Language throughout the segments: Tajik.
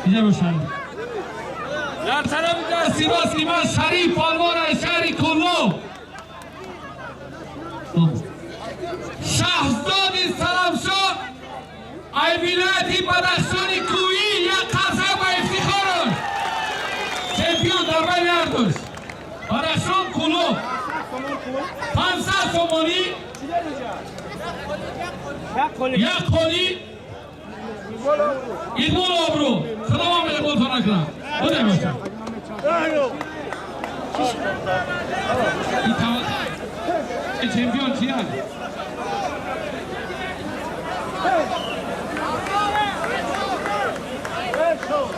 Инҷа бошад. Дар тарафи дасти рости ман Шариф палвон аз шаҳри Кӯлоб. Шаҳзоди Саламшоҳ ай вилояти Бадахшони кӯҳӣ, як қарсак ба ифтихораш. Чемпион дар байни ҳардуш. Бадахшон, Кӯлоб. 500 сомонӣ, як қолӣ, иқболу обрӯ. Худованд меҳрубонтон накунад. Буде бошад. Ин чемпион чи аст?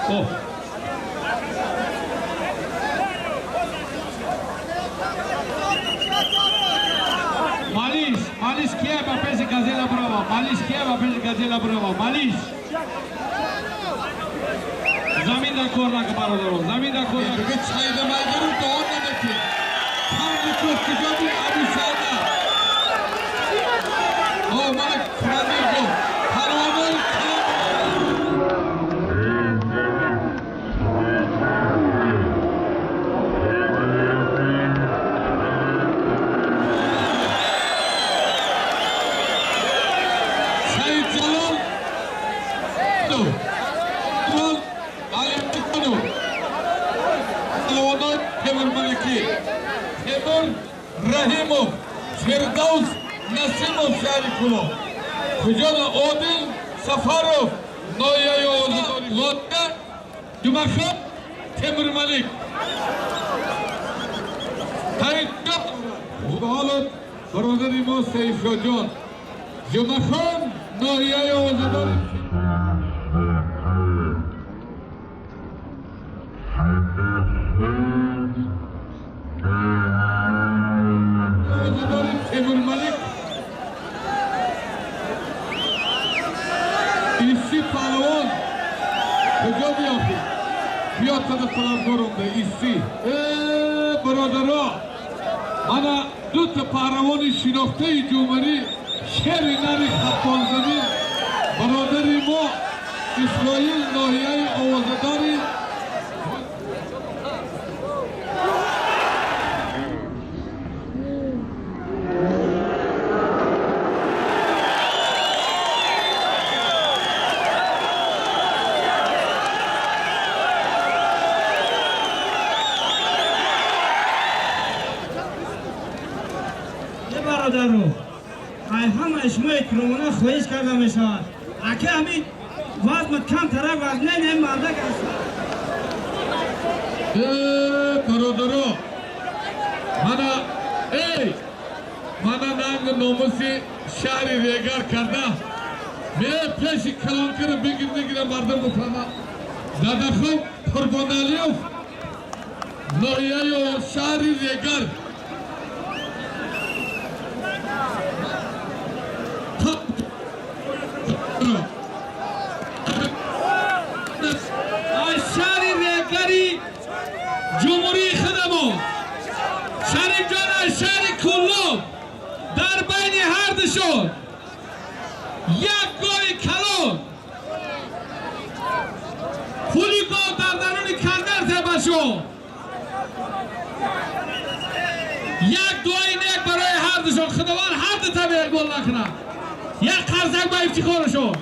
Хоб. Малиш, Малиш кия ба пеши газела брава? Малиш кия ба пеши газела брава? Малиш. Замин дар кор нака, бародарон. Замин дар кор нака. Дига чайда майдару дуо намети. Панҷ куҷо буд Абусада? О, мана командир гуфт. Палвонои калон. Саид Ҷалол Ҷалол Алимҷонов, палвонои Темурмаликӣ, Темур Раҳимов, Фирдавс Насимов, шаҳри Кӯлоб. Куҷода Одил Сафаров, ноҳияи Озодори Лота, Ҷумахон, Темурмалик. Ҳоло бародари мо Сайфшоҳҷон, Ҷумахон, ноҳияи Озодори. Озодори Темурмалик. Исси паҳлавон куҷо биёфтед? Биё, тада талабгор омда Исси. Э, бародаро, мана дута паҳлавони шинохтаи ҷумҳурӣ, шери нари хатболзамин, бародари мо Исроил, ноҳияи Овозадори. Е, бародаро, ай ҳамаи шумо эҳтиромона хоҳиш карда мешавад, аки ҳамин вазма камтара вазнен ин мардак аст. Э, бародаро, мана, эй, мана нангу номуси шаҳри Регар карда ме пеши калонкаро бигир, мегира, мардум бифаҳма. Дадахон Қурбоналиев, ноҳияю шаҳри Регар. Аз шаҳри Регари ҷумҳурии худамон, Шарифҷон аз шаҳри Кӯлоб. Дар байни ҳардушон як гови калон, пули гов дар даруни конверте ба шумо, як дуои нек барои ҳардушон. Худованд ҳар дута беқбол накунад. Як қарсак ба ифтихорашон.